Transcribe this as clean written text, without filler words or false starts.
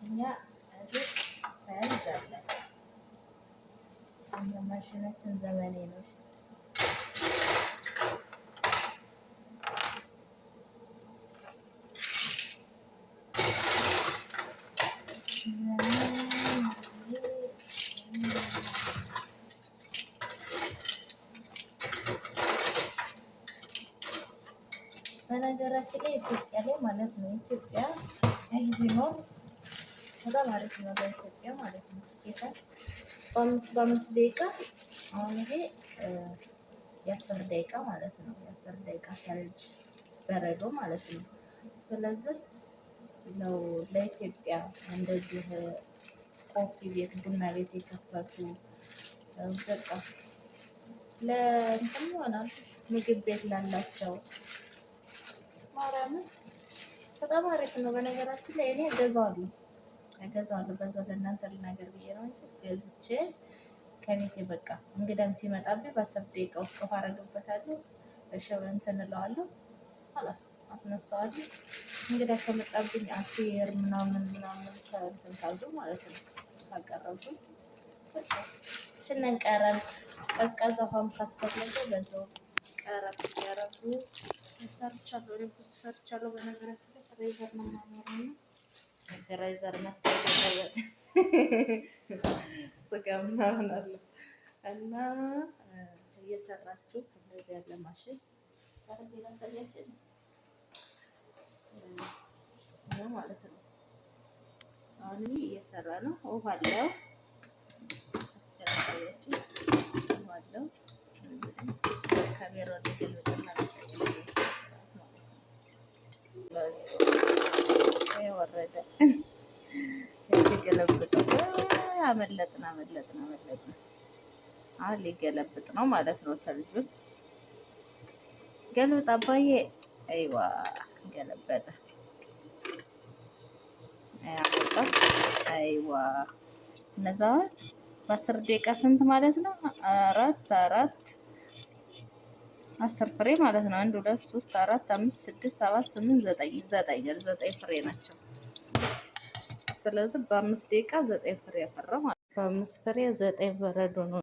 እኛ እዚህ ثلج አለ። እኛ ማሽናችን ዘመኔ ነው። በነገራችን ላይ ኢትዮጵያ ላይ ማለት ነው፣ ኢትዮጵያ ይህ ቢኖር በጣም አሪፍ ነው ለኢትዮጵያ ማለት ነው። ጌታ በ5 በ5 ደቂቃ፣ አሁን ይሄ የ10 ደቂቃ ማለት ነው። የ10 ደቂቃ ثلج በረዶ ማለት ነው። ስለዚህ ነው ለኢትዮጵያ እንደዚህ coffee ቤት፣ ቡና ቤት የከፈቱ፣ በቃ ለእንትን ይሆናል፣ ምግብ ቤት ላላቸው ማርያምን በጣም አሪፍ ነው። በነገራችን ላይ እኔ እገዛዋለሁ እገዛዋለሁ። በዛው ለእናንተ ልናገር ብዬ ነው እንጂ ገዝቼ ከቤቴ በቃ እንግዳም ሲመጣብኝ በ10 ደቂቃ ውስጥ ውሃ አረግበታለሁ። እሺ እንትን እለዋለሁ። خلاص አስነሳዋለሁ። እንግዳ ከመጣብኝ عصير ምናምን ምናምን ከእንትን ካዙ ማለት ነው ካቀረብኩኝ ችንን ቀረብ ቀዝቃዛ ውሃም ካስፈለገ በዛው ቀረብ ያረጉ ሰርቻለሁ። እኔ ብዙ ሰርቻለሁ። በነገራችን ላይ freezer ነው የማኖረው እና freezer መታየት ስጋ ምናምን አለ እና እየሰራችሁ እንደዚህ ያለ ማሽን ላሳያችሁ ነው ማለት ነው። አሁን ይሄ እየሰራ ነው። ውሃ አለው፣ ላሳያችሁ። ውሃ አለው። ካሜራውን ገልብጥና ላሳያችሁ ማለት ነው። ወረደ ሲገለብጠው አመለጥን አመለጥን አመለጥን። አሁን ሊገለብጥ ነው ማለት ነው። ثلج ኡን ገልብጥ አባዬ። أيوه ገለበጠ። ያመጣ أيوه። እነዛ በ10 ደቂቃ ስንት ማለት ነው? አራት አራት 10 ፍሬ ማለት ነው። አንድ፣ ሁለት፣ ሶስት፣ አራት፣ አምስት፣ ስድስት፣ ሰባት፣ ስምንት፣ ዘጠኝ፣ ዘጠኝ ዘጠኝ ፍሬ ናቸው። ስለዚህ በ5 ደቂቃ ዘጠኝ ፍሬ ያፈራ ማለት፣ በ5 ፍሬ ዘጠኝ በረዶ ነው።